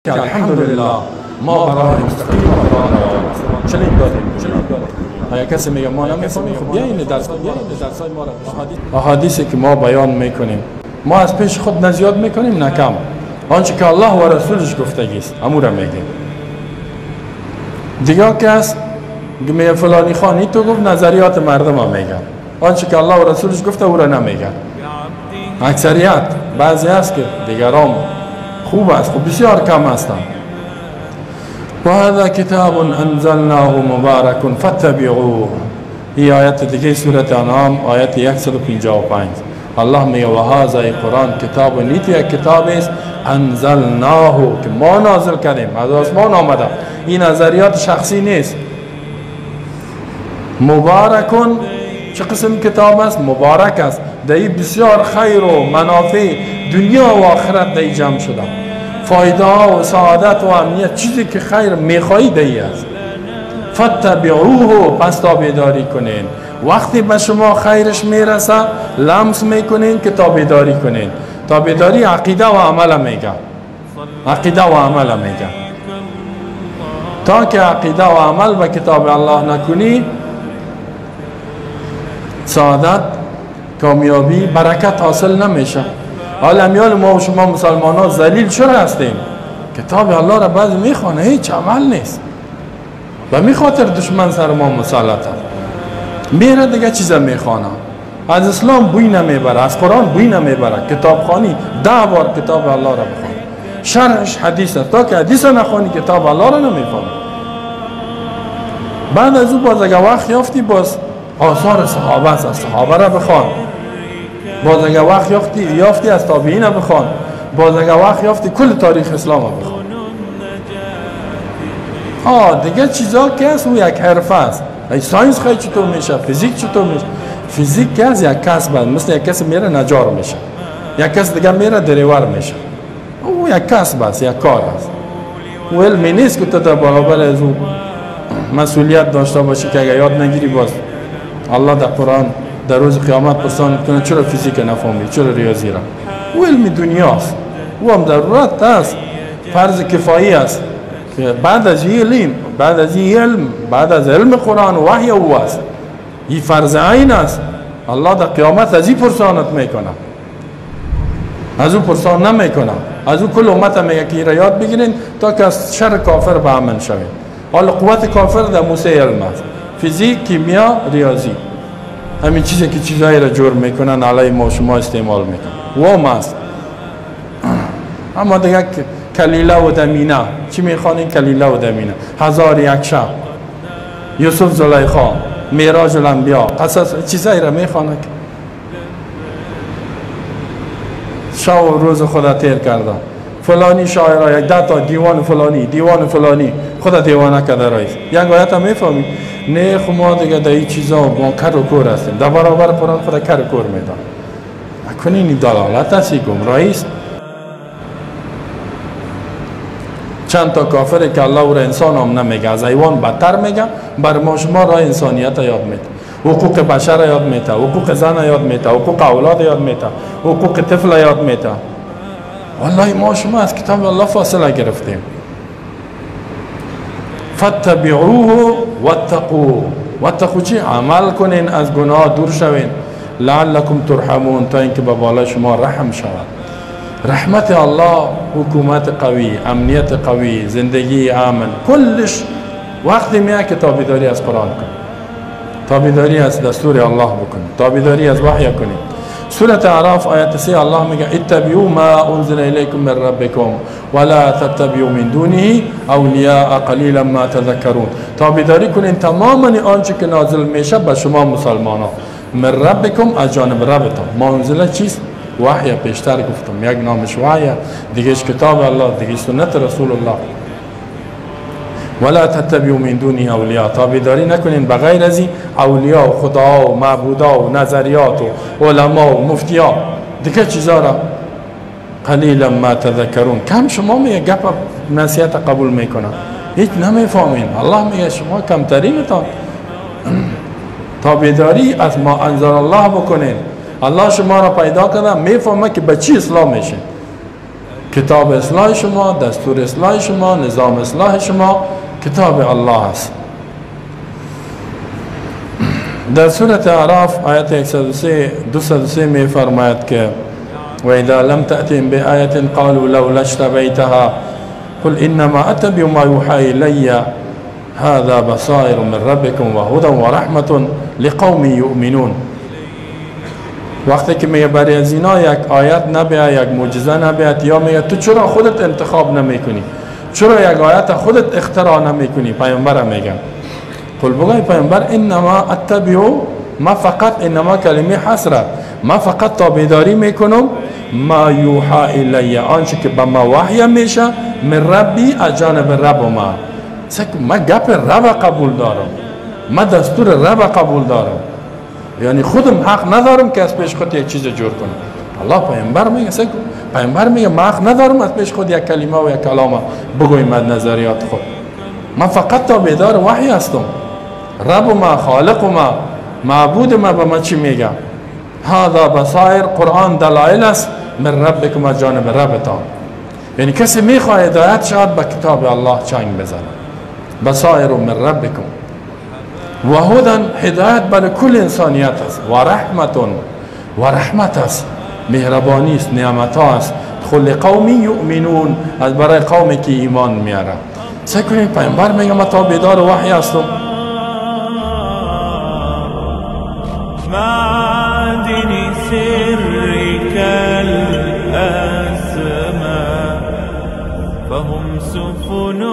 الحمدلله ما برای مستقیم را چنین دادیم. اگر کسی میگه ما نمیفهمیم، خب بیاین درس ما را، احادیثی که ما بیان میکنیم ما از پیش خود نه زیاد میکنیم نه کم، آنچه که الله و رسولش گفتگی است امو را میگیم. دیگه کس میگه فلانی خانی تو گفت نظریات مردم ها میگن، آنچه که الله و رسولش گفته او را نمیگن. اکثریت بعضی هست که دیگران خوب است، خب بسیار کم هستند. و هذا کتاب انزلناه مبارک فاتبعوه. این آیت دیگه سورة انعام آیت 155. الله میگه و هذا قرآن کتاب نیت، یک کتاب است انزلناه که ما نازل کردیم، از آسمان آمده، این نظریات شخصی نیست. مبارکون چه قسم کتاب است؟ مبارک است، در بسیار خیر و منافع دنیا و آخرت در جمع شده، فایده ها و سعادت و امنیت، چیزی که خیر میخوایی در است. فاتبعوه، پس تابعداری کنین. وقتی به شما خیرش میرسه لمس میکنین که تابعداری کنین. تابعداری عقیده و عمل میگه، عقیده و عمل میگه. تا که عقیده و عمل به کتاب الله نکنی، سعادت، کامیابی، برکت حاصل نمیشه. حالا امیال ما و شما مسلمان ها ذلیل چرا هستیم؟ کتاب الله را بعضی میخوانه هیچ عمل نیست، و می خاطر دشمن سر ما مسلط است. میره دیگه چیزا میخوانه، از اسلام بوی نمیبره، از قرآن بوی نمیبره. کتابخوانی 10 بار کتاب الله را بخوان، شرحش حدیث است، تا که حدیث نخوانی کتاب الله را نمیفهمی. بعد از او باز اگه وقت یافتی باز آثار صحابه است، از صحابه را بخوان. باز اگه وقت یافتی از تابعین بخوان. باز اگه وقت یافتی کل تاریخ اسلام را بخوان. دیگه چیزا که هست او یک حرفه است. ای science خیلی چطور میشه، فیزیک چطور میشه. فیزیک که از یک کسب است، مثل یک کسی میره نجار میشه، یک کس دیگه میره دریور میشه، او یک کسب است، یک کار است. او علمی نیست که تو در برابر از او مسئولیت داشته باشی که اگه یاد نگیری باز الله در قرآن در روز قیامت پرسان کنه چرا فیزیک نفهمی، چرا ریاضی را. او علم دنیاست، او هم ضرورت است، فرض کفایی است که بعد از علم، بعد از علم، بعد از علم قرآن وحی او است، این فرض عین است. الله در قیامت از این پرسانت میکنه، از او پرسان نمیکنه. از او کل امت میگه که را یاد بگیرین تا که از شر کافر به امن شوین. حالا قوت کافر در موسی علم است، فیزیک، کیمیا، ریاضی، همین چیزی که چیزایی را جور میکنن علیه ما شما استعمال میکنن وام است. اما دیگه کلیله و دمینه چی میخوانین؟ کلیله و دمینه، 1001 شب، یوسف زلیخا، معراج الانبیا، قصص، چیزایی را میخوانه که شب و روز خدا تیر کرده. فلانی شاعر یک 10 تا دیوان فلانی، دیوان فلانی، خدا دیوانه کرده رئیس. یک آیت هم میفهمی؟ نه خب ما دیگه در این چیزا ما کر و کور هستیم، در برابر قرآن خدا کر و کور میدن. نکنین این دلالت است، این گمراهی است. چند تا کافره که الله او را انسان هم نمیگه، از حیوان بدتر میگه، بر ما شما راه انسانیت یاد میده، حقوق بشر یاد میده، حقوق زن یاد میده، حقوق اولاد یاد میده، حقوق طفل یاد میده. والله ما شما از کتاب الله فاصله گرفتیم. فاتبعوه واتقوه. واتقو چی؟ عمل کنین، از گناه دور شوین، لعلکم ترحمون، تا اینکه به بالا شما رحم شود. رحمت الله، حکومت قوی، امنیت قوی، زندگی امن، کلش وقتی میاد که تابعداری از قرآن کنی، تابعداری از دستور الله بکنی، تابعداری از وحی کنی. سورة اعراف آیت 3 الله میگه اتبعوا ما انزل الیکم من ربکم ولا تتبعوا من دونه اولیاء قلیلا ما تذکرون. تابعداری کنین تماما آنچه که نازل میشه به شما مسلمانا، من ربکم، از جانب ربتون. ما انزل چیست؟ وحی. پیشتر گفتم یک نامش وحی، دیگهش کتاب الله، دیگه سنت رسول الله. ولا تتبعوا من دونه اولیاء، تابعداری نکنین بغیر از این اولیا و خدا و معبودا و نظریات و علما و مفتیا، دیگه چیزا را. قلیلا ما تذکرون، کم شما میگه گپ نصیحت قبول میکنن، هیچ نمیفهمین. الله میگه شما کمترینتان تابعداری از ما انزل الله بکنین. الله شما را پیدا کرده، میفهمه که به چی اسلام میشه. کتاب اصلاح شما، دستور اصلاح شما، نظام اصلاح شما کتاب الله است. در سورة اعراف آیت 103 203 می فرماید که و اذا لم تأتهم بآیة قالوا لولا اجتبیتها قل انما اتبع ما یوحى الی هذا بصائر من ربكم وهدى ورحمة لقوم یؤمنون. وقتی که میگه برای از اینا یک آیت نبیه، یک معجزه نبیه، یا میگه تو چرا خودت انتخاب نمیکنی، چرا یک آیت خودت اختراع نمیکنی؟ پیامبر میگه قل بگوی پیامبر انما اتبع، ما فقط، انما کلمه حصره، ما فقط تابعداری میکنم ما یوحى الی، آنچه که به ما وحی میشه، من ربی، از جانب رب ما. ما گپ رب قبول دارم، ما دستور رب قبول دارم، یعنی خودم حق ندارم که از پیش خود یک چیز جور کنم. الله پیامبر میگه، پیامبر میگه ما حق ندارم از پیش خود یک کلمه و یک کلام بگویم از نظریات خود، من فقط تابعدار وحی هستم. رب ما، خالق ما، معبود ما به ما چی میگه؟ هذا بصائر، قرآن دلائل است من ربکم، از جانب ربتان. یعنی کسی میخواد هدایت شود به کتاب الله چنگ بزنه. بصائر من ربکم و هدى، هدایت برای کل انسانیت است، و رحمت، و رحمت است، مهربانی است، نعمت است، خل قومی یؤمنون، از برای قومی که ایمان میاره. سعی کنید پیامبر میگه من تابعدار وحی هستم. معدن سرك الأسمى فهم سفن